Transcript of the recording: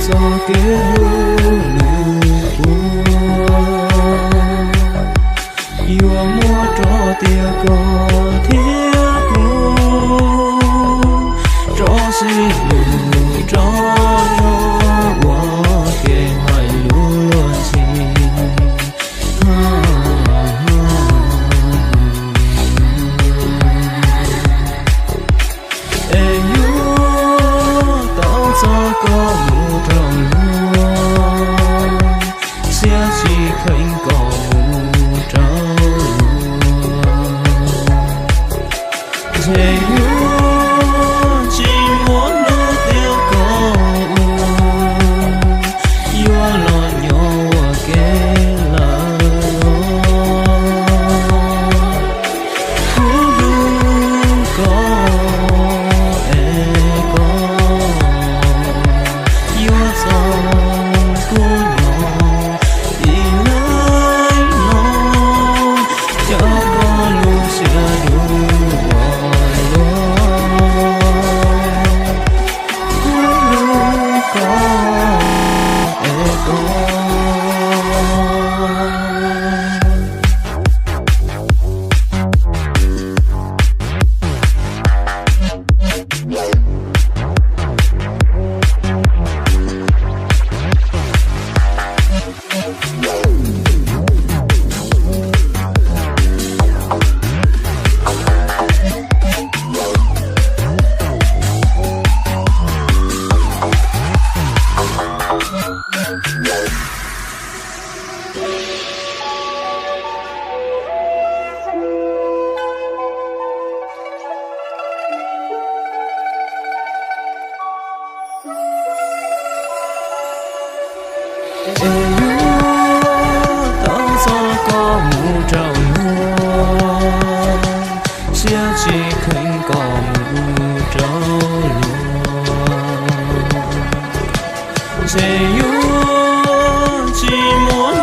Txoj kev hlub nws puas yuav muab rau tias koj thiab kuv, rov xwb lus rov los ua kev hais lus luag ntxhi. Es yuav tau txog koj mus rau luag, xiab tsis kheev koj mus rau luag. Ntshe yuav tsis muaj hnub tias koj ua, yuav los nyob ua ke lawm los. Kuv hlub koj es koj yuav txog kuv no ib leeg no, cov koj lub siab dub ua luaj. Kuv hlub koj es koj Es yuav tau txog koj mus rau luag, xiab tsis kheev koj mus rau luag. Ntshe yuav tsis muaj